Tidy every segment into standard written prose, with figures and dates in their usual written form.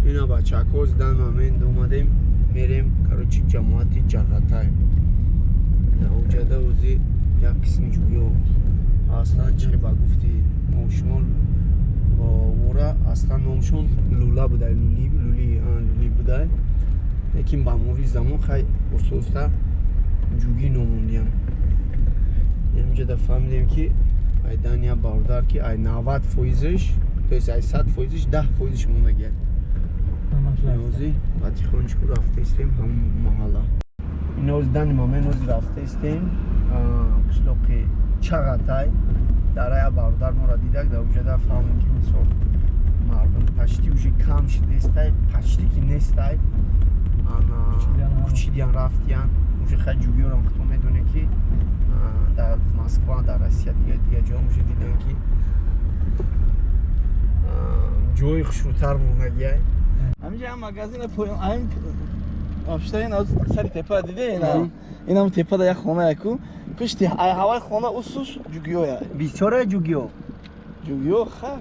Ина, бачако, дан момент омадем, мерем, короче, ҷамоати Ҷағатай. Уҷада ози як қисми ҷӯё ҳастанд. Чихе ба гуфти мо шумо, вора аслан номшон Лула будай, Лули, Лули, Лули будай, лекин ба мурури замон хай оста оста Ҷугӣ номондиям. Ҳаминҷода фаҳмидем, ки айдания бародар, ки ай 90 фоизш, то есть ай 100 фоизш 10 фоизш мондагиай. Нози потихонечку рафтаистем ҳамон маҳалла. Инози дани момент нози рафтаистем қишлоқи Чағатай. Дарая бародар моро дидак, дар уҷада фаҳмем, ки мисол мардум почти уже кам шидестай, почти ки нестай, кучидиян, рафтиян уже. Хай, ҷугиёрам худто медонем, ки дар Москва, дар Россия, дига дига ҷо уже дидан, ки ҷои хушрӯтар мондагиай. Ҳаминҷа ҳам магазина поён, ҳамин вообще ин сари тепа диде, ина инам тепада як хона яку пишти ай ҳаваи хона усуш ҷугиёя. Бисёре ҷугиё. Ҷугиё ха.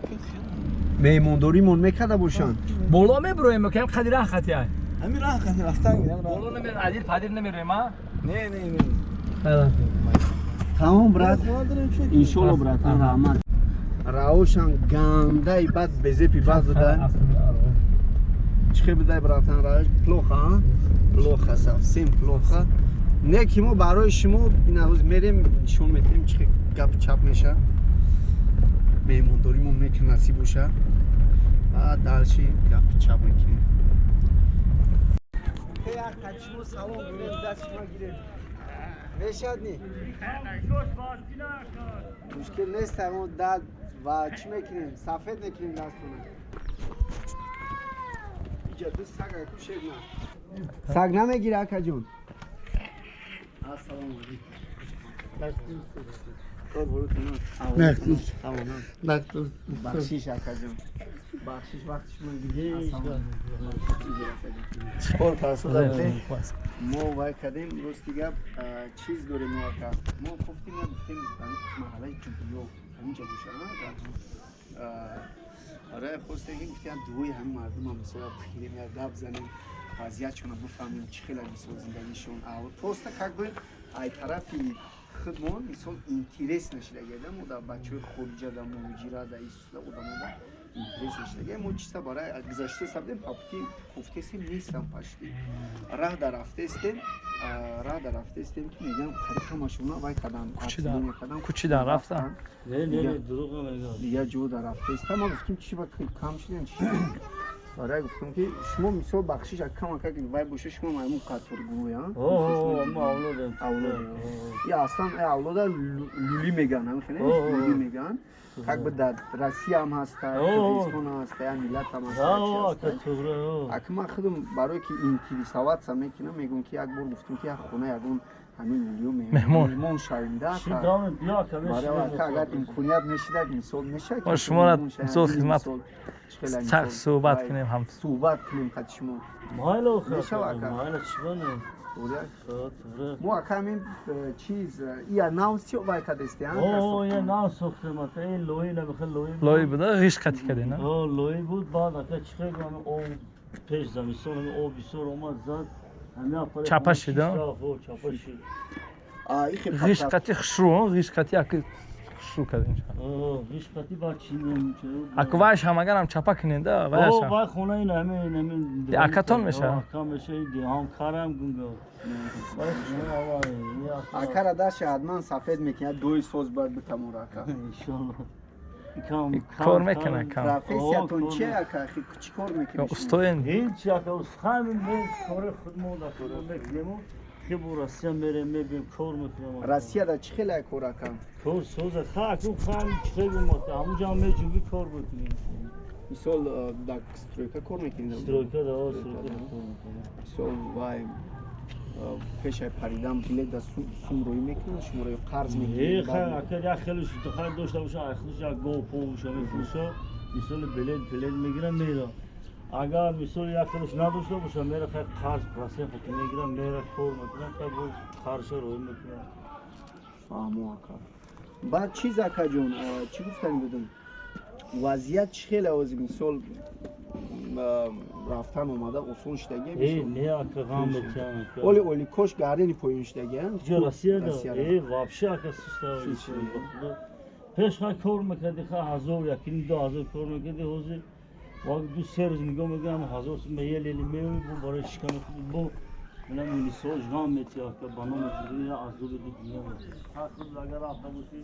Меҳмондоримон мекарда бошанд. Боло мебуроем, кам қади раҳ хати ай. Ҳамин раҳ хати рафтан гирам. Боло намерем, адир падир намероем, а? Не, не, не. Тамом, брат, иншолло, братан, раҳмат. Раошан гандаи бад, безепи бад буда. Чӣ хел будай, братан, раош? Плохо, плохо, совсем плохо. Не ки мо барои шумо ина ҳоз мерем, нишон метиҳем, чӣ хел гап чап меша. Меҳмондоримон мекунем, насиб боша, баъд дальше гапи чап мекунем. Шумо салом гирем, даст шумо гирем, мешад? Ни, мушкил нест. Мо дад ва чӣ мекунем, сафед мекунем дастона. Иҷа ду саг кушед. На, саг намегира, акаҷон. Ассалому алайкум. Бахшиш, акаҷон, бахшиш, вақти шумо. Кор парасода будем мо, вай кардем. Рости гап, чиз дорем мо, ака. Мо гуфтем, я гуфтем, маҳаллаи Ҷугиё ҳаминҷа боша. Барои хостем, ки гуфтем, дуои ҳамин мардумам мисол бигирем, як гап занем, вазъиятшонро бифаҳмем, чӣ хела мисол зиндагишон. Просто как бы ай тарафи худмон мисол интерес нашидагида. Мо дар бачаҳои хориҷа, дар муҳоҷира, дар исуда одамода интерес нашидагия. Мо чиста барои гузашта будем, по пути гуфтестем, нестам, почти раҳ дар рафтестем, раҳ дар рафтестем, ки мегӯям, қариб ҳамашона вай кардам. Кучидан рафтан. Дигар ҷо дар рафтестам. Ма гуфтем, чи ба кам шидем, чи барои гуфтам, ки шумо мисол, бахшиш, камака вай боша, шумо маймун қатор гӯя. Авлодем. Я аслан авлода Лули меган, ҳамин Лули меган. Как бы дар Россия ҳам ҳаста, Қирғизистон ҳам ҳаста, я миллат ҳам ҳаста. Аки ман худам барое ки интересоваться мекунам, мегӯям, ки як бор гуфтем, ки як хона ягон ҳамин лулиё меҳмон шавем да. Барои агар имконият мешидак, мисол мешавад. Мо шуморо мисол хизмат суҳбат кунем ҳам. Суҳбат кунем қати шумо. Мешавад, ака? Мо, ака, ҳамин чиз ия нав чӣ вай кардести? Я нав сохтем, ака, ин лои набихе, лои. Лои буда, ғиш қати кардем. Лои буд, баъд, ака, чихе об пеш замистон об бисёр омад, зад. Чапа шид. Чапа шид. Ғиш қати хушрӯ, ғиш қати аки хушрӯ кардем. Ғиш қати баъд чинем. Аку вайш ҳам агарам чапа кунем да. Вай хона ин ҳамин ҳамин. Акатон меша. Ака меша, ҳам карам гунга. Акара даша ҳатман сафед мекунад, дуи соз бояд битамора, ака. Иншолло. Кор мекунад кам. Профессиятон чи, ака, чӣ кор мекунед? Устоен. Ҳеҷ, ака, ҳамин кори худмон мекунему. Хибу Россия мерем, мебием, кор мекунем. Россияда чӣ хеле кор, ака? Кор соза, ха, ку хам чӣ гум, ҳамуҷа ҳам меҷунби, кор мекунем. Мисол, дар стройка кор мекунед? Стройка да, стройка кор мекунем. Мисол, вай пешай паридан билет да сум рӯй мекунанд шуморо ё қарз мекунед? Хай, ака, як хеле хай дошта боша, ай худаш як гов повуша мефурӯша, мисоли билет мегирам, мера. Агар мисол як хелеш надошта боша, мера, хай, қарз процент хати мегирам, мера, кор мекунам, хай, бо қарзша рӯй мекунам. Фаҳмо, ака. Баъд чиз, акаҷон, чӣ гуфтани будам, вазъият чӣ хеле ози, мисол? рафтан омада осон шудагия. Не ака, ғам метиҳам. Оли оликош гардени поён шудагия. Ҷо Россияда? Вообще ака, суста. Пеш хай кор мекарди, ха 1000, 1,5-2 ҳазор кор мекарди, ҳозир вақ 2-3 рӯз нигоҳ мекунам, 1000 сум елели меои, бо барои шиками худ бо мена милисош ғам метиҳ ака, ба номи я азоби ду дунё метиҳ. Худ агар рафта бошӣ,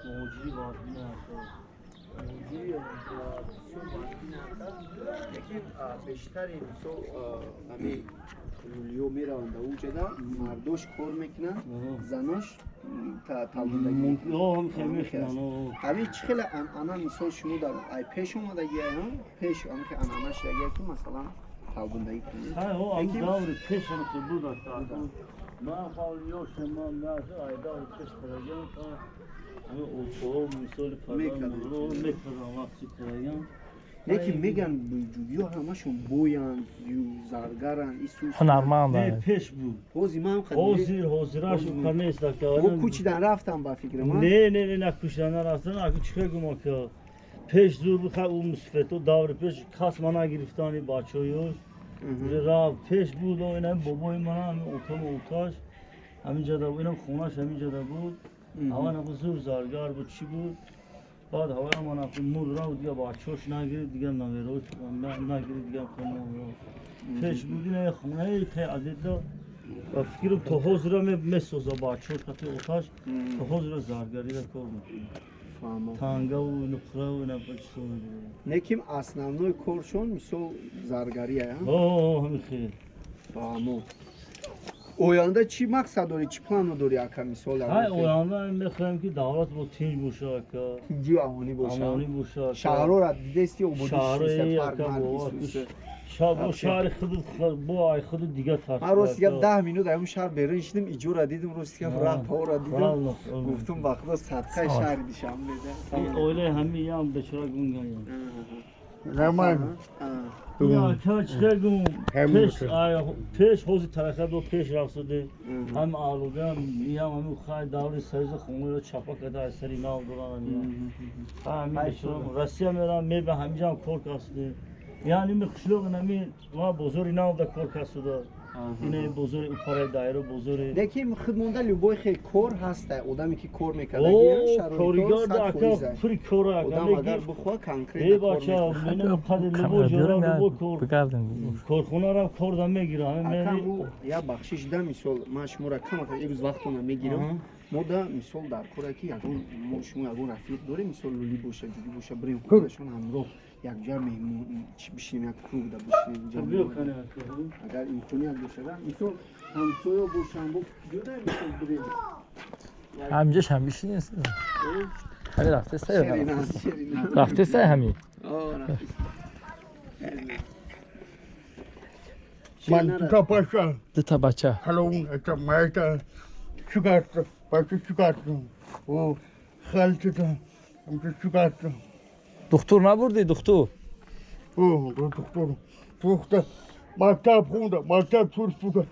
муҳоҷирӣ вазмина ака. Муҳоҷирӣ бисёр вазмина ака, лекин бештари мисол ҳами лулиё мераванд ба уҷада, мардош кор мекунанд, занош талбандагӣ. Ҳамин чӣ хеле анъана, мисол шумо дар ай пеш омадагия, пеш ҳамин анъана шудагия, ки масалан талбандагӣ кунед? Даври пеш ҳам буд. Ман ёшем, ман ай даври пеш карагиам, ҳамин очаҳо мисоли падару мекардам, вақти карагиам. Лекин меган ҷугиё ҳамашон боянд, заргаранд, исус. Ҳунарманд. Пеш буд. Ҳозир ман ҳозир ҳозираш нест ака. О, кӯчидан рафтам ба фикри ман. Не, не, не, на кӯчидан нарафтан ака. Чӣ хел гумон ка, пеш зур буд, ӯ мусфето даври пеш кас ма нагирифтани бачаҳоёш рафт, пеш буд. Инам бобои ман, ҳамин отаму оташ ҳамин ҷода буд, инам хонаш ҳамин ҷода буд. Ҳавай зур заргар буд, чӣ буд. Баъд ҳавай ман мур рафт, дига бачаҳош нагирифт, дига наверош нагирифт, дига пеш буд. Ина хонаи тай азиза ба фикрам то ҳозира месоза, бачаҳош қати оташ то ҳозира заргарира кор мекунад, тангаву нуқраву ина чизо. Лекин основной коршон мисол заргария? Ҳамин хел. Фаҳмо. Оянда чӣ мақсад дорӣ, чӣ плано дорӣ, ака, мисол? Ҳай, оянда мехоҳем, ки давлат бо тинҷ боша, ака. Тинҷию амонӣ боша. Амонӣ боша. Шаҳрора дидести, ободӣ? Бо шаҳри худ, бо ай худу дига. Ман рости гап 10 минут ай он шаҳр берун шидим, иҷора дидим, рости гап раҳпаора дидим, гуфтум, ба худо, садқаи шаҳри Душанбе. Оилаи ҳамиям бечора гунгаям. Нормально. Пеш ҳозир тарақа бо пеш рафтуде, ҳам алугам иям ҳамин хай даври союза хонаро чапа карда, аз сари нав доран. Ҳамин Россия мерам, меба ҳаминҷам кор касуде, яъне ми қишлоқ нами ма бозори нав да кор касуда, ина бозори упараи дайро бозори. Лекин худ монда любой хел кор ҳаста, одаме ки кор мекардаги. Коригар да ака, пури кор ака. Одам агар бихоҳа, конкретно кор. Бача, менам қадр любой ҷора, любой кор, корхонарам кор да мегирам. Ака, я бахшиш да, мисол ман шуморо камака ирӯз вақтона мегирам. Мо да мисол дар кора ки ягон мо шумо ягон рафиқ дорем, мисол лули боша, ҷугӣ боша, бирем хонашон, ҳамроҳ якҷоя меҳмон бишинем, як круг да бишинем, агар имконият бошада, мисол ҳамсоё бошам, бо ҷуда, мисол бирем. Ҳамҷош ҳам бишинем. Ҳами рафте сай, рафте сай ҳами. Ман дута бача. Дута бача. Ҳало он это майта чугат бача чугат о халтида амча чугат. Духтур набурдӣ, духтур? О, духтур. Духтур мактаб хунда, мактаб чур шуда,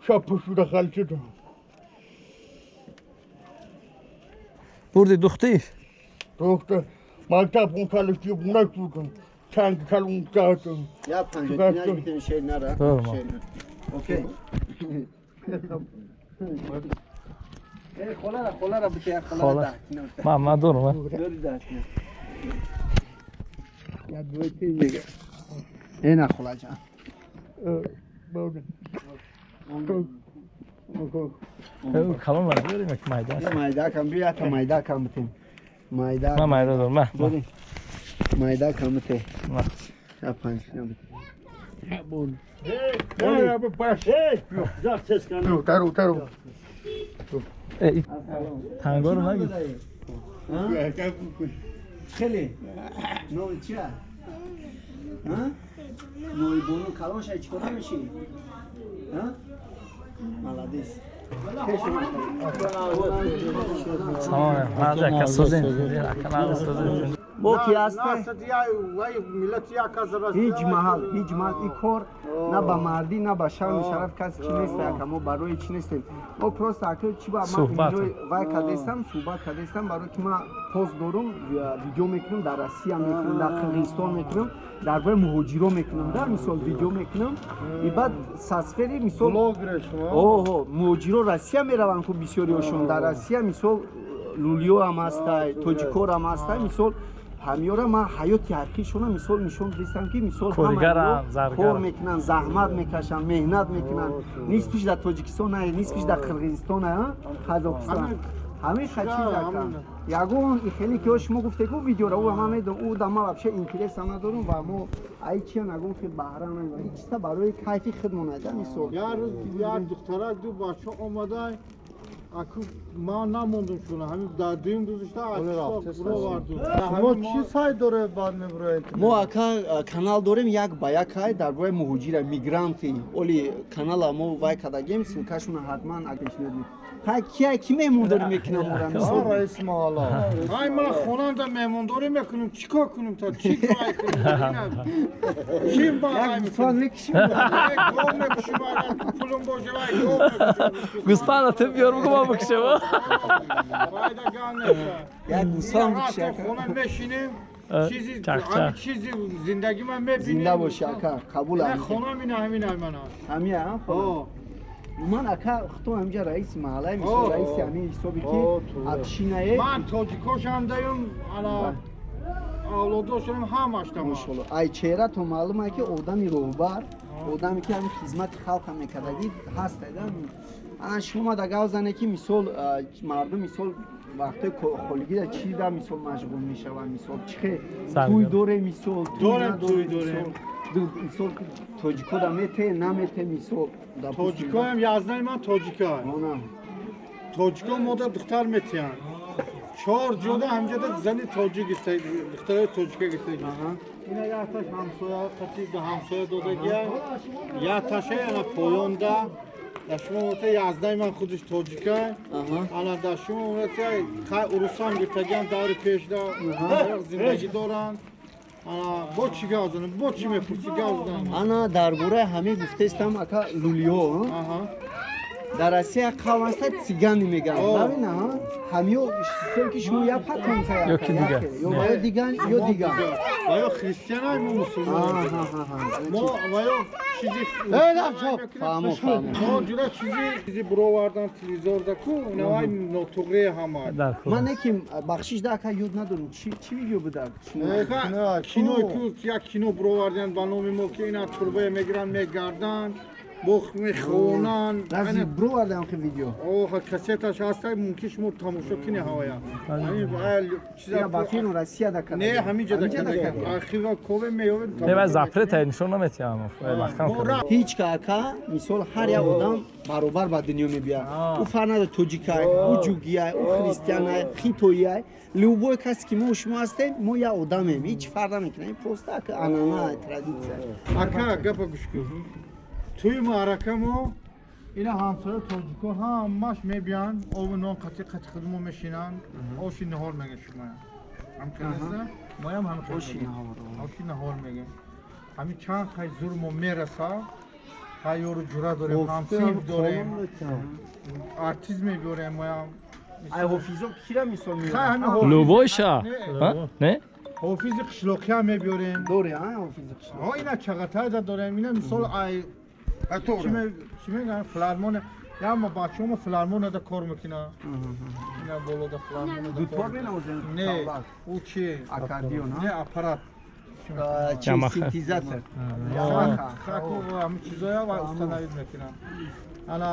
шапа шуда халтида. Бурдӣ духтир? Духтур мактаб хун калишти буна шуда. Чанд калун чат. Я панҷоҳ битем шер нара. Шер. Окей. Холара, холара бите, холара. Ма, ма дорам. Дори даҳтина. Я дуэти мега. Ена холаҷан. Калон надорем, як майда. Майда кам бия, та майда кам битем. Майда. Ма майда дорам, ма. Майда кам бите. Ма. Я панҷ бите. Тару, тару. Тангоро нагир. Хеле. Номи чия? Ноибону калон шай чикор мешӣ? Молодец. Салом, ака созин. Ака созин. Бо ки ҳаста? Ҳеҷ маҳал, ҳеҷ маҳал ин кор на ба мардӣ, на ба шарму шараф каси чӣ нест, ака. Мо барои чӣ нестем? Мо просто ака, чӣ ба ман вай кардестам, суҳбат кардестам, барои ки ман Пост дорум, видео мекунам, дар Россия мекунам, дар Қирғизистон мекунам, дар бораи муҳоҷиро мекунам, да, мисол, видео мекунам. И баъд сасфери, мисол, Блогер шумо? Оҳо, муҳоҷиро Россия мераванд ку, бисёриҳошон дар Россия, мисол, лулиёам ҳастай, тоҷикорам ҳастай, мисол, ҳамёра ман ҳаёти ҳақиқишона, мисол, нишон дистам, ки, мисол, Коргарам, заргарам. Кор мекунанд, заҳмат мекашанд, меҳнат мекунанд, нисфиш дар Тоҷикистон, нисфиш дар Қирғизистон, Қазоқистон, ҳамин чиз ака. Ягон хеле ки шумо гуфте ку видеора, ӯ ман медонам, ӯ да ман вообще интересам надорум ва мо ай чиан ягон хел баҳра намебарем. Ин чиста барои кайфи худмон айда, мисол. Як рӯз як духтарак, ду бача омадай, аку ман намондум шуна, ҳамин дар дуюм рӯзишта овардум. Шумо чӣ сай доре, баъд мебуроед? Мо, ака, канал дорем, як ба як ай дар бораи муҳоҷира, мигранти. Оли канала мо вай кардагем, ссылкашона ҳатман пешниҳод мекунем. Хай, кия ки меҳмондорӣ мекунам ора, мисол? Раиси маҳалла. Ай, ман хонанда меҳмондорӣ мекунам, чӣ кор кунем, та чӣ кор кунем? Чӣ ба Як гӯсфанд мекушим. Гов мекушим, агар пулум боша, вай гов мекушим. Гӯсфанда ту биёр, бугу, ма бикушем. Файда гал нест. Як гӯсфанд бикуши, ака. Хона мешинем, чизи Чак-чак. ҳамин чизи зиндагӣ ман мебинем. Зинда боши, ака, қабул. Ина хонам, ина ҳамин мана. Ҳамия. О. Ман, ака, худто ҳамҷа раиси маҳаллаи, мисол, раиси ҳамин ҳисоби ки общинае. Ман тоҷикошам даюм, ана авлодошам ҳамаштам. Мошалло, ай чеҳратон маълум ае, ки одами роҳбар, одаме ки ҳамин хизмати халқа мекардагӣ ҳастед. Ана шумо да гав зане, ки, мисол, мардум, мисол, вақтҳои холигида чӣ да, мисол, машғул мешаванд, мисол, чӣ хел тӯй доре, мисол? Дорем, тӯй дорем. Мисол, тоҷико да мете, намете, мисол? Тоҷикоям язнаи ман тоҷика. Тоҷико мода духтар метиҳанд. Чор ҷода ҳамҷода зани тоҷик гирифта, духтарои тоҷика гирифта. Ина якташ ҳамсоя қати ба ҳамсоя додагия, якташа ана поёнда. Дар шумо омада яздаи ман худаш тоҷика. Ана дар шумо омада хай урусам гирифтагиам, даври пешда зиндагӣ доранд. Ана бо чӣ гап занам, бо чӣ мепурсӣ, гап занам? Ана дар бораи ҳамин гуфтестам, ака, лулиё дар Россия қавм аста, цыгане мегӯянд, бабина, ҳамиё ҳисоб ки шумо як потомка? Ё ки дигар. Ё ё диган, ё дигар. Ва ё христианай, мо мусулмон. Мо ва ё чизи Фаҳмо, фаҳмо. Мо ҷуда чизи буровардан телевизорда ку, навай нотуғри ҳама. Ман не ки, бахшиш да, ака, ёд надорам, чӣ видео буда? Кино ку, як кино буровардан ба номи мо, ки ина турбая мегиранд, мегарданд, бох мехонанд. Рази бировардам ки видео? Оҳ, кассеташ ҳаста, мумкин шумо тамошо кунед ҳавая. Ба филм Россия да? Не, ҳамин ҷода архива кове меёбем. Не, вай запрет нишон наметиҳам, маҳкам. Ҳеҷ ка, ака, мисол, ҳар як одам баробар ба дунё мебиёяд. Ӯ фарқ надорад, тоҷикай, ӯ ҷугиай, ӯ христианай, хитоиай, любой касе ки мо шумо ҳастем, мо як одамем, ҳеҷ фарқ намекунад. Ин просто, ака, анъана, традитсия. Ака, гапа гӯш кун. Тӯи маърака мо ина ҳамсоя тоҷико ҳамаш мебиёнд, обу нон қатӣ қатӣ худ мо мешинанд, оши наҳор мегӯянд шумо. Ҳамкалеса моям ҳам Оши наҳор. Оши наҳор мегӯем. Ҳамин чанд қай зур мо мераса, хай ёру ҷура дорем, ҳамсинф дорем, артист мебиёрем моям. Ай ҳофизо кира, мисол, Хай ҳамин меорад? ҳофиз. Любойша не. Ҳофизи қишлоқиам мебиёрем. Дори, а ҳофизи қишлоқ? Ҳо, ина Чағатайда дорем, ина мисол ай чӣ мегӯянд, филармония, яма бачаҳомо филармонияда кор мекунад, ина болода филармонияда. Дутор менавозем? Не, ӯ чи? Аккордеон? Не, аппарат. Чи, синтезатор? Ҳамин чизоя ва установить мекунанд. Ана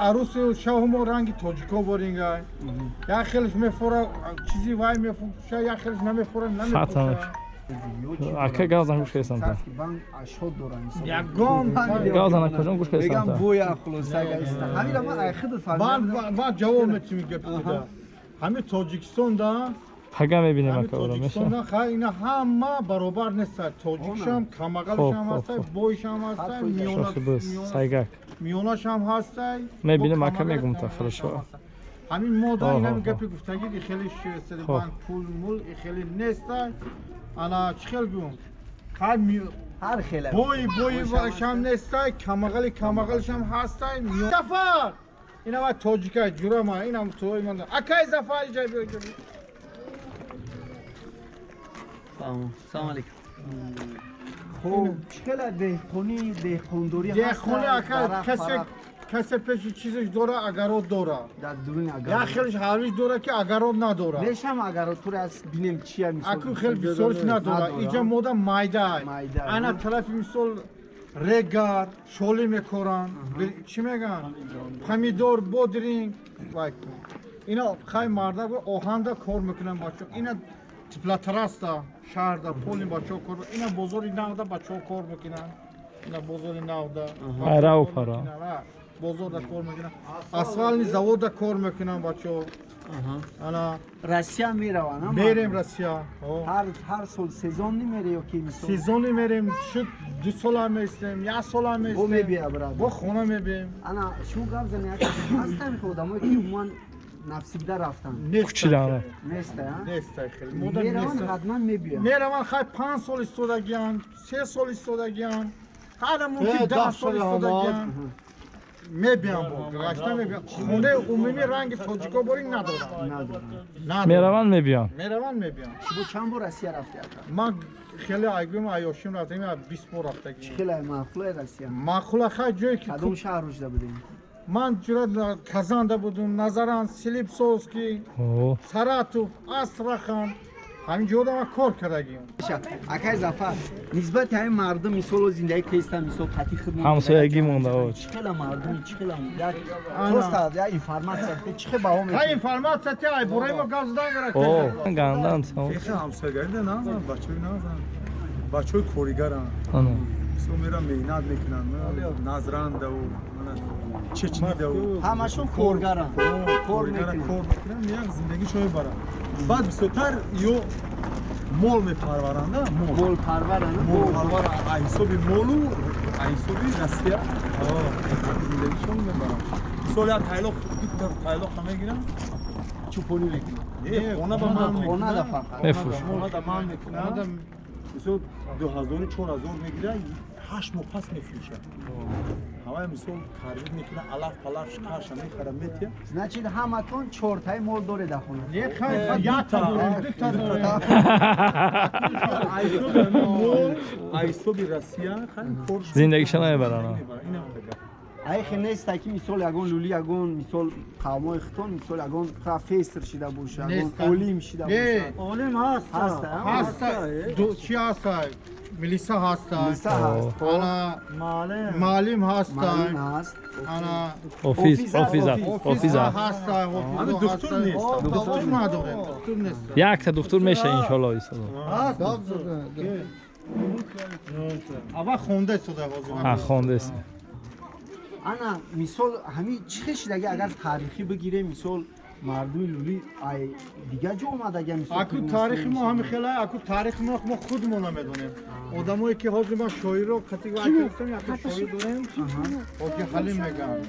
арӯсу шаҳумо ранги тоҷико борингай, як хелш мефора, чизи вай мефуша, як хелш намефора, намепуша. Ака, гав зан, гӯш кардам. Банк ашод дорам. Ягон. Гав зан, акаҷон, гӯш кардам. Мегам, боя, хулоса гаиста ҳамира ман ай худ. Ман ҷавоб метим гапида. Ҳамин Тоҷикистонда Пага мебинем, ҳамин ака, ора меша. Тоҷикистонда хай ина ҳама баробар нестад, тоҷикшам, камағалшам ҳастай, бойшам ҳастай, Шохи бис сайгак. миёнашам ҳастай. Мебинем, ака, мегум та, хорошо. Ҳамин мода инами гапи гуфтагӣ хеле шиестади, банк пул мул хеле нестай. Ана чӣ хел гӯм, хай ҳар хеле. Бои бои шам нестай, камағали камағалшам ҳастай. Сафар. Ина ва тоҷика ҷурама, инам тои ман. Акай Зафар ҷай биё ҷо. Фаҳмам. Салом алейкум. Хуб, чӣ хела деҳқонӣ, деҳқондорӣ ҳаст? Деҳқонӣ ака касе пеши чизаш дора, агарот дора. Дар дуруни агарот. Як хелиш ҳавлиш дора ки агарот надора. Мешам агарот туре аз бинем чия мисол. Аку хел бисёрш надора. Иҷа мода майда. Ана тарафи мисол регар, шоли мекоранд, чӣ мегӯянд? Помидор, бодринг. Вай. Ина хай мардак оҳанда кор мекунанд бачаҳо. Ина теплотраста шаҳрда поли бачаҳо кор. Ина бозори навда бачаҳо кор мекунанд. Ина бозори навда. Айрау пара. Бозорда кор мекунанд. Асфалтни заводда кор мекунанд бачаҳо. Ана Россия мераванд, мерем Россия. Ҳар сол сезонни мере ё ки мисол? Сезонни мерем, шуд 2 сола меистем, 1 сола меистем. Бо мебия брат. Бо хона мебием. Ана шумо гап зани як ҳастам ки одамое ки умуман нафсибда рафтан. Кучидан. Неста, а? Неста хеле. Мераванд ҳатман мебиям. Мераванд хай 5 сол истодагиянд, 3 сол истодагиянд. Ҳар мумкин 10 сол истодагиянд. Мебиям бо, гашта мебиям. Хонаи умумӣ ранги тоҷико борин надорам. Мераванд мебиям. Мераванд мебиям. Шумо чанд бор Россия рафти ака? Ман хеле айгӯм аёшим рафтагим, 20 бор рафтагим. Чӣ хеле маъқулае Россия? Маъқула хай ҷое ки кадом шаҳр рушда будем? Ман ҷура Казанда будум, Назаран, Слипсовский, Саратов, Астрахан. Ҳамин ҷода ман кор кардагим. Акай Зафар, нисбати ҳамин мардум мисоло зиндагӣ кестан, мисол қати хидмат ҳамсоягӣ монда оч. Чӣ хела мардуми, чӣ хела як просто як информатсия чӣ хел баҳо медиҳад? Ҳай информатсия ти ай бораи мо гап задан гара. О, гандан сам. Хеле ҳамсоягӣ назан, бачаҳои назан. Бачаҳои коригаранд. Ана. Мисол меран меҳнат мекунанд, Назрандаву, Чечнидаву. Ҳамашон коргаранд. Кор мекунанд, як зиндагишон мебаранд. Баъд бисёртар ё мол мепарваранд, мол. Молпарваранд. Молпарваранд, аз ҳисоби молу, аз ҳисоби Россия зиндагишон мебаранд. Мисол як тайлоқ, дута тайлоқ мегиранд. Чӯпонӣ мекунанд. Не, хона ба ман мекунанд. Хона да фақат. Мефурӯшанд. Хона да ман мекунанд. Мисол 2000 4000 мегирад, 8 моҳ пас мефурӯшад. Ҳамаи мисол тарбият мекунад, алаф палаф каша мехарад, метиҳад. Значит, ҳаматон чортаи мол доред дар хона? Не, хай, якта дорем, дута дорем. Мол аз ҳисоби Россия хай кор зиндагишон мебаранд. Ай хе нест ки мисол ягон лули, ягон мисол қавмои хитон, мисол ягон профессор шида бошад, ягон олим шида бошад. Олим ҳаст. Ҳаст. Чӣ ҳаст? Милиса ҳаст. Милиса ҳаст. Ана маълим ҳаст. Маълим ҳаст. Ана офис, офис, офис ҳаст. Ана духтур нест. Духтур надорем. Духтур нест. Якта духтур меша иншоаллоҳ исо. Ҳаст. Ава хонда истода ҳозир. Ҳа, хонда истода. Ана мисол ҳамин чӣ хел шидаги агар таърихӣ бигирем, мисол мардуми лули ай дигар ҷо омадага мисол. Аку таърихи мо ҳамин хела, аку таърихи мо мо худмон намедонем. Одамое ки ҳозир ма шоиро қатӣ вакилстем, якта шоир дорем. Ҳоҷи Ҳалим мегӯянд.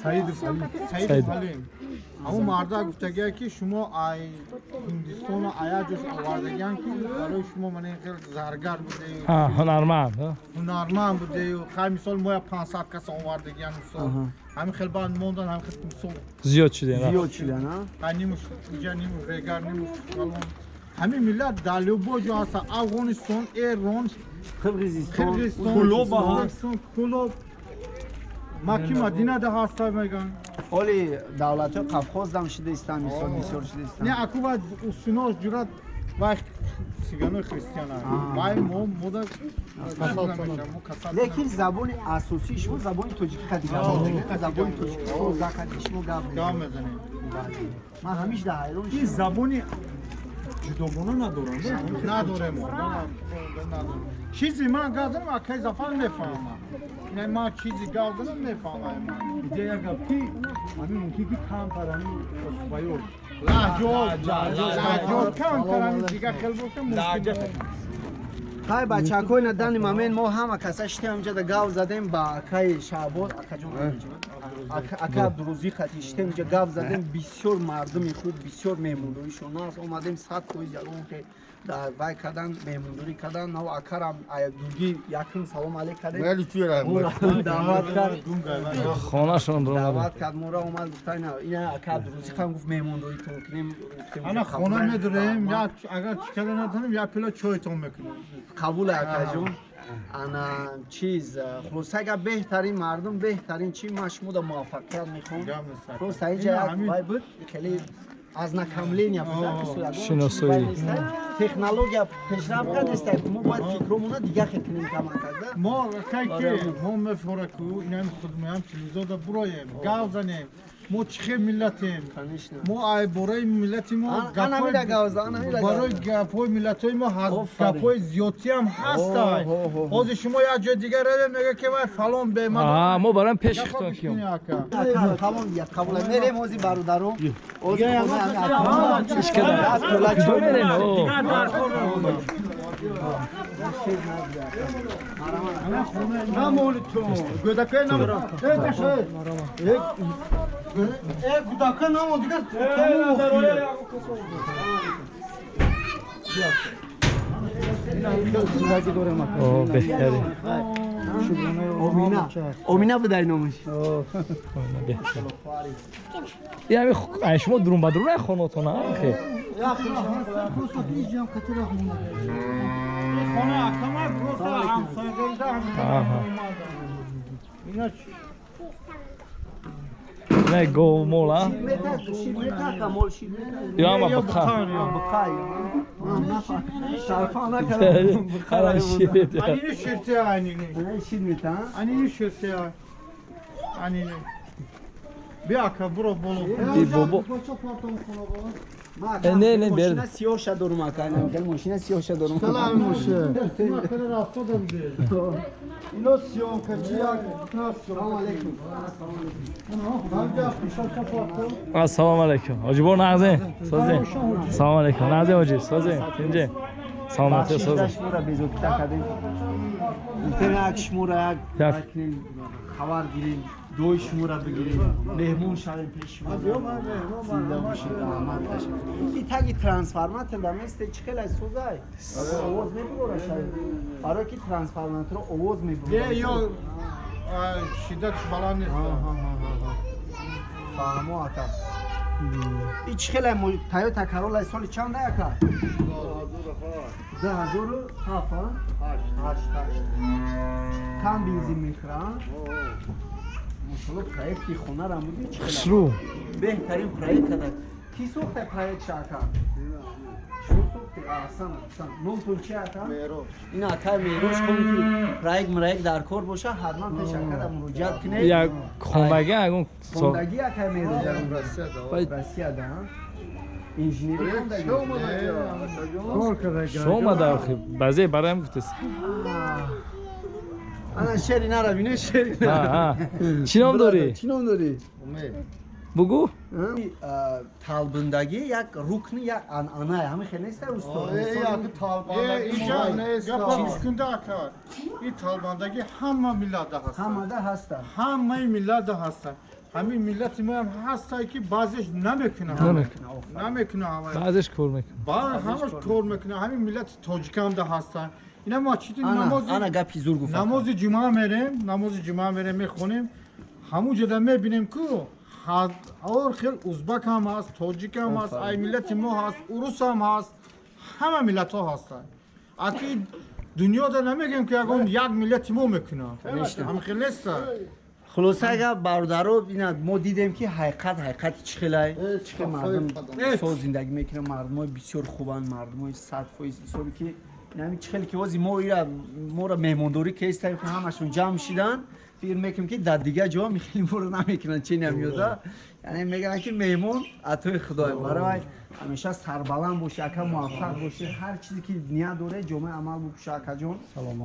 Саидов Ҳалим. Саидов Ҳалим. Ҳамон марда гуфтагия ки шумо ай Ҳиндистону аяҷош овардагиян ки барои шумо мана ин хел заргар будею. Ҳа, ҳунарманд. Ҳунарманд будею. Хай мисол мо 500 кас овардагиян мисол. Ҳамин хел баъд мондан, ҳамин хел мисол зиёд шудем. Зиёд шудан, а? Ҳай нимуш иҷа, нимуш регар, нимуш фалон. Ҳамин миллат дар любой ҷо ҳаст. Афғонистон, Эрон, Қирғизистон, Кулоб ҳаст, Кулоб, Макки Мадинада ҳаст мегӯянд. Оли давлатҳои Қавқоз дам шида истанд, мисол бисёр шида истанд. Не, аку вай усинош ҷурат вай сиганои христиана. Вай мо мода касал. Лекин забони асосии шумо забони тоҷикӣ қади гап мезанед. Забони тоҷикӣ тоза қади шумо гап мезанед. Ман ҳамиш дар ҳайрон Ин забони ҷудогона надоранд. Надорем. Чизи ман гап занам, акай Зафар мефаҳмам. Не, ман чизи гап занам мефаҳмам. Иҷа як гап ки ҳамин мумкин ки камтар ҳамин ваё лаҳҷот камтар ҳамин дигар хел боша мумкин. Хай бачакҳои на дани момент мо ҳама каса шитем инҷа да гав задем ба акаи Шаҳбоз, акаҷон, ака Абдурӯзӣ қати шитем инҷа гав задем. Бисёр мардуми хуб, бисёр меҳмондоришон аст. Омадем 100% ягон ки Вай кардан, меҳмондорӣ кардан, нав акарам дуги якум салом алейк кардем. Даъват кард. Хонашон даъват кард, мора омад гуфта ина ака Абдурозиқам гуфт меҳмондоритон кунем. Ана хона медурем, агар чӣ када натонем, як пила чойтон мекунем. Қабул акаҷон. Ана чиз, хулоса агар беҳтарин мардум, беҳтарин чи ман шумода муваффақият мехоҳам. Просто инҷа як вай буд, хеле аз накамления шиносоӣ. Технология пешрафт кардааст, мо бояд фикромона дигар хел кунем камак карда. Мо кай ки мо мефора ку инам худ меам телевизорда буроем, гав занем. Мо чӣ хел миллатем? Мо ай бораи миллати мо барои гапҳои миллатҳои мо гапҳои зиёдтиам ҳастай. Ҳозир шумо як ҷои дигар равем, мега ки вай фалон бемадон. Мо барои пешихтон киём. Тамом дигар қабул мерем ҳозир бародарон. Куҷо мерем? Намолитон. Гӯдакай намол. Гӯдакай намол дигар тамом. Беҳтарин. Омина. Омина будай номаш. Ин ҳами шумо дурун ба дурун хонатон хе. Хона акама просто ҳамсоягарда ҳам. Не гов мола. Шир мета мол шир мета. Ё ама бқа. Бқа. Шарфа накардам. Бқа шир. Анини ширте анини. Шир мета. Анини ширте анини. Бия ака буро боло. Би бобо. Не не бер. Мошина сиёша дорум ака. Мошина сиёша дорум. Салам моше. Ма кара рафта дам. Ино сиёнка чи як. Салом алейкум. Ассалому алейкум. Ҳоҷи бо нағзе. Созем. Салом алейкум. Нағзе ҳоҷи, созем. Инҷе. Саломатӣ созем. Шуморо безобита кардем. Гуфтем як шуморо як хабар гирем, дуои шуморо бигирем, меҳмон шавем пеши шумо. Зинда бошед, раҳмат бошед. И таги трансформатор да месте чӣ хел аз созай? Овоз мебурора шавед. Барои ки трансформаторро овоз мебурора. Ё шиддатш баланд нест. Фаҳмо ака. И чӣ хел Toyota Corolla соли чанд ака? 2007 8 8. Кам бензин мехӯрад? Мошалло проекти хонара буди чӣ хел? Беҳтарин проект када. Ки сохта проект ака? Шумо сохти? Аҳсан, аҳсан. Номтон чи ака? Меҳроб. Ин ака Меҳрош хони ки проект мроект дар кор боша, ҳатман пеш акада муроҷиат кунед. Як хондагӣ ягон хондагӣ ака Меҳрош Россия да. Инженерӣ хондагӣ. Шумо да баъзе бароям гуфтес. Ана шери нара бине шери нара. Чӣ ном дорӣ? Чӣ ном дорӣ? Умед. Бугу? Талбандагӣ як рукни як анъана ҳамин хел нест устод? Гапа ака. Ин талбандагӣ ҳама миллатда ҳаст. Ҳамада ҳаста. Ҳамаи миллатда ҳаста. Ҳамин миллати моам ҳастае ки баъзеш намекунад. Намекунад. Баъзеш кор мекунад. Ҳамаш кор мекунад. Ҳамин миллати тоҷикамда ҳастанд. Ина мо чиди намози ана гапи зур гуфт. Намози ҷумъа мерем, намози ҷумъа мерем мехонем. Ҳамун ҷода мебинем ку ҳар хел узбак ҳам ҳаст, тоҷик ҳам ҳаст, ай миллати мо ҳаст, урус ҳам ҳаст, ҳама миллатҳо ҳастанд. Аки дунёда намегем ки ягон як миллати мо мекунад. Ҳамин хел нест. Хулоса агар бародаро ина мо дидем ки ҳақиқат ҳақиқати чӣ хелай, чӣ хел мардум соз зиндагӣ мекунанд, мардумои бисёр хубанд, мардумои 100% ҳисоби ки ҳамин чӣ хеле ки ҳозир мо ира моро меҳмондорӣ кестаем, ҳамашон ҷамъ шидан, фикр мекунем ки дар дигар ҷо хеле моро намекунанд, че намеёда. Яъне мегӯянд ки меҳмон атои худое. Барои ҳамеша сарбаланд бошӣ, ака муваффақ бошӣ, ҳар чизе ки ният доред ҷомаи амал бипӯша акаҷон.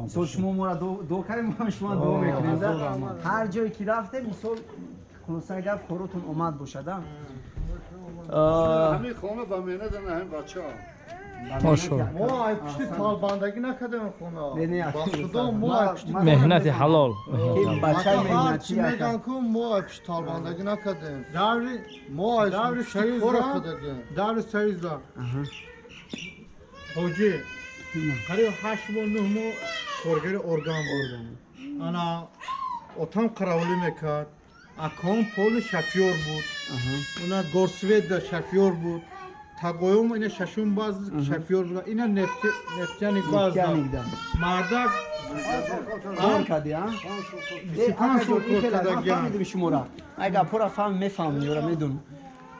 Мисол шумо моро дуо кардем, мо шумо дуо мекунем. Ҳар ҷое ки рафтем, мисол хулоса гап коротон омад бошад. Ҳамин хона ба меҳнат ҳамин бачаҳо. Мошалло. Мо ай пушти талбандагӣ накардем хона. Ба худо мо ай пушти меҳнати ҳалол. Бачаи меҳнатӣ меган ку мо ай пушти талбандагӣ накардем. Даври мо ай даври кора кардагем. Даври союзда. Ҳоҷӣ қариб 8 моҳ 9 моҳ коргари орган буд. Ана отам қаравулӣ мекард. Аком поли шофёр буд. Уна горсвет да шофёр буд. Тагоюм ина шашум баз шофёр буд. Ина нефтяник баз. Мардак кор кардӣ, а? 25 сол кор кардагиам. Фаҳмидем шуморо. Ай гапҳоро фаҳм мефаҳмем, ёра медонам.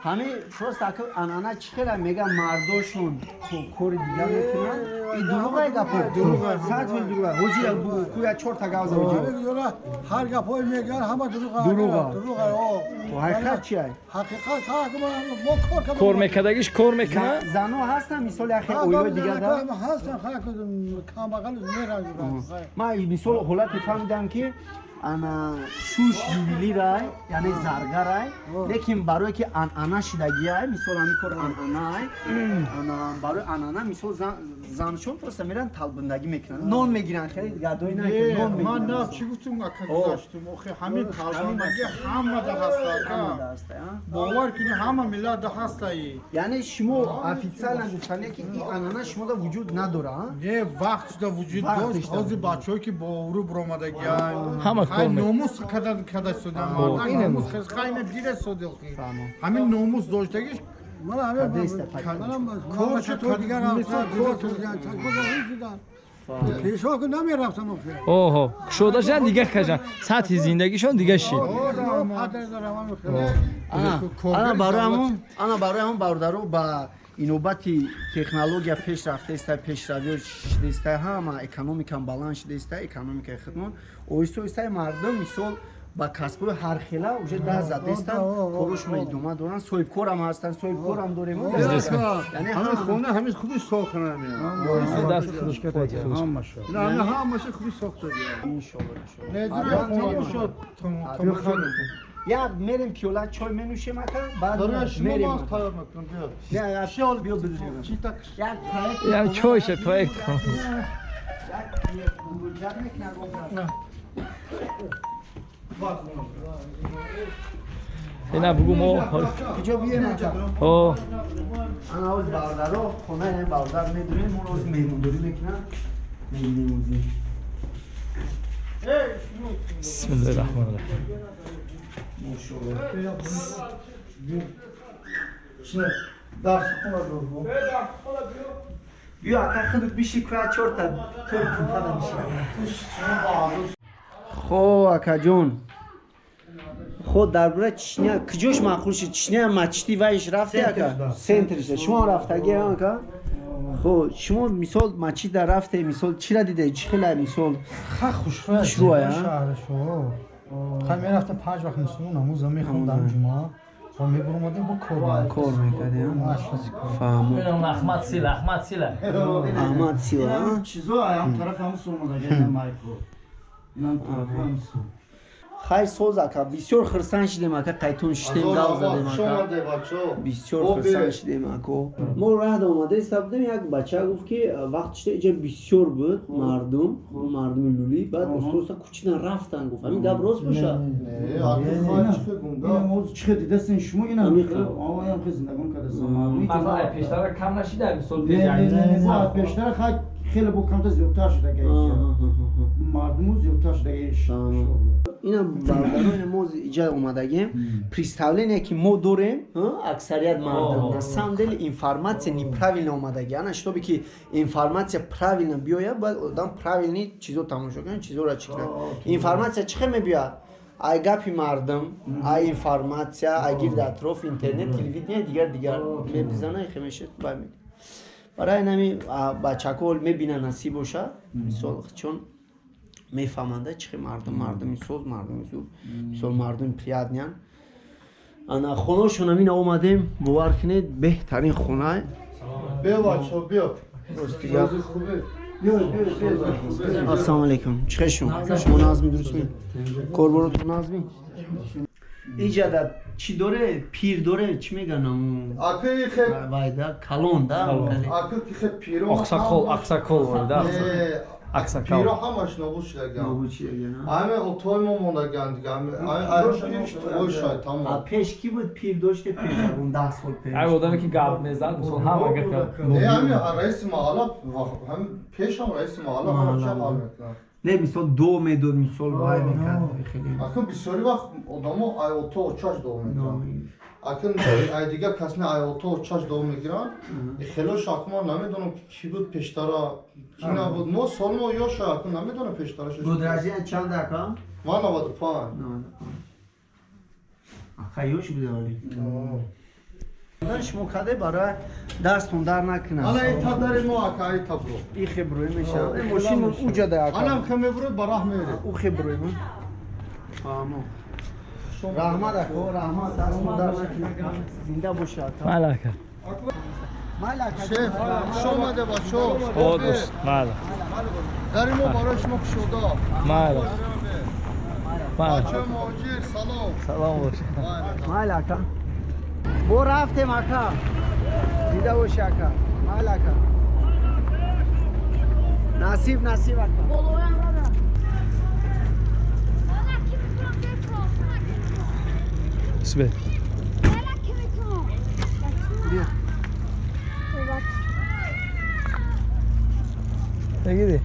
Ҳамин просто ака анъана чӣ хела мегӯям, мардошон кори дигар мекунанд. И дурӯғ ай гапҳо? Дурӯғ. 100% дурӯғ. Ҳоҷи куя чорта гап зад ҳоҷи. Ҳар гапҳое мегӯянд ҳама дурӯғ. Дурӯғ. Дурӯғ. Ҳақиқат чи ай? Ҳақиқат мо кор кардем. Кор мекардагиш кор мекунад? Зано ҳастанд, мисол яхе оилаи дигар да? Ҳастанд, камбағал мераванд. Ман мисол ҳолате фаҳмидам ки ана шуш ювелирай, яъне заргарай, лекин барое ки анъана шидагиай, мисол ҳамин кор анъанаай, ана барои анъана мисол заншон просто меран талбандагӣ мекунанд, нон мегиранд, хеле гадои накунанд, нон ман мегиранд. На чӣ гуфтум, ака гузаштум. Охи ҳамин талбандагӣ ҳамада ҳаст, ака. Бовар кунӣ, ҳама миллатда ҳастаи. Яъне шумо официально гуфтане ки ин анъана шумода вуҷуд надора, а? Не, вақт шуда вуҷуд дошт. Ҳозир бачаҳое ки бо обрӯ баромадагиай, Ҳама кор мекунанд. Номус када када шуда, мардак номус хайна дида соди. Ҳамин номус доштагиш Оҳо, кушода шудан дига кашан. Сатҳи зиндагишон дига шид. Ана барои ҳамон, ана барои ҳамон бародаро ба инобати технология пеш рафтаиста, пешравиё шидаиста, ҳама экономикам баланд шидаиста, экономикаи худмон оҳиста оҳиста мардум мисол ба касбҳои ҳархела уже даст задаистанд, корушона идома доранд, соҳибкорам ҳастанд, соҳибкорам дорем. Яъне ҳамин хона ҳамин худи сохтана Даст худаш, қуввати худаш. ҳамаша худи сохта. Иншолло, иншолло. Тамошо. Як мерем пиёла чой менӯшем, ака, баъд мерем. Тайёр мекунам, биё. Не, биё бидурем. Як проект. Яъне чойша проект. Як муроҷиат мекунам. Ина бугу мо. Куҷо биёем, ака? О, Ана оз бародаро, хонаи ин бародар медурем, мо оз меҳмондорӣ мекунам. Мебинем ози. Бисмиллоҳир Раҳмонир Раҳим. Мошалло. Биё, ака, худат биши, куя чорта тор кунтада биши. Хо, акаҷон. Хо, дар бораи Чечня куҷош маъқул шуд? Чечня мачти вайш рафте, ака? Центрша. Шумо рафтаги, ака? Хо, шумо мисол мачида рафте, мисол чира диде? Чӣ хела мисол? Ха, хушрӯя. Хушрӯя, а? Шаҳрашо. Ха, мерафтам панҷ вақт мусулмон намоза мехондам, ҷумъа ва мебуромадем, бо кор. Кор мекардем? Ашпази кор. Фаҳмо. Инам Аҳмад Сила, Аҳмад Сила. Аҳмад Сила, а? Чизо ам тараф ҳам сомадаги майко. Инам тараф ҳам сом. Хай, соз, ака, бисёр хурсанд шидем, ака, қайтон шидем, гав задем, ака. Бисёр хурсанд шидем, ако. Мо раҳда омадаиста будем, як бача гуфт ки вақт шуда иҷа бисёр буд мардум, мардуми лулӣ, баъд оста оста кӯчидан рафтан, гуфт. Ҳамин гап рост боша? Инам оз чӣ дидастин шумо, инам Амиқа. оям хел зиндагон кардасан мардум. Масалан, пештара кам нашида, мисол Не, не, не, не, пештара хай хеле бо камта зиёдтар шудаги. Мардуму зиёдтар шудаги. Ина бародарони мо иҷа омадагем, представление ки мо дорем, аксарият мардум на самом деле информация неправильно омадаги. Ана чтобы ки информация правильно биёяд, бояд одам правильный чизо тамошо кунад, чизоро чӣ кунад. Информация чӣ хел мебиёяд? Ай гапи мардум, ай информация, ай гирди атроф, интернет, телевидение, дигар дигар мебизана, хел мешед, бай мекунад. Барои нами бачако мебинанд, насиб боша, мисол чун мефаҳманда чӣ хел мардум, мардуми соз, мардуми зур, мисол мардуми приятный ан. Ана хонашон ҳамин омадем, бовар кунед, беҳтарин хона. Биё, бачаҳо, биё. Рости гап. Ассалому алайкум, чӣ хел шумо? Шумо назми, дурустми, корборотон назми? Иҷада чӣ доре, пир доре, чӣ мегӯян, Акы хе вайда калон да. Акы ки хе пиро. Оқсақол, ақсақол да. Аксакал. Пиро ҳамаш нобуд шудаган. Нобуд шудаган. Ҳаме отои мо мондаган дига. Ҳаме шай тамом. Пеш ки буд пир доште пеш он 10 сол пеш. Ай одаме ки гап мезад, мисол ҳама гап. Не, ҳаме раиси маҳалла ҳам пеш ҳам раиси маҳалла ҳама чӣ ҳал мекунад. Не, мисол ду медод, мисол вай мекард хеле. Акун бисёри вақт одамо ай ото очаш ду мекунанд. Акун ай дигар кас не ай ото очаш ду мегиранд. Хелош акун ман намедонам ки буд пештара, ки набуд. Мо солмо ёша акун намедонам пештара шуд. Гудражия чанд ака? Ман 95. 95. Ака ёш буда вале. Шумо каде барои дастон дар накунад. Ана ин тадари мо ака, ай табро. И хебрӯй мешавад. Ин мошин уҷа да ака. Анам хе мебурӯй ба раҳ мере. У хебрӯй мо. Фаҳмо. Раҳмат ака, раҳмат, дастон дар накунад. Зинда бошед ака. Майла ака. Майла ака. Шеф, хуш омаде бачо. Обод бош. Майла. Дари мо барои шумо кушода. Майла. Майла. Бачои муҳоҷир, салом. Салом бош. Майла ака. Бо рафтем ака. Зинда боши ака. Майла ака. Насиб, насиб ака. Сбе. Бия. Бегиди.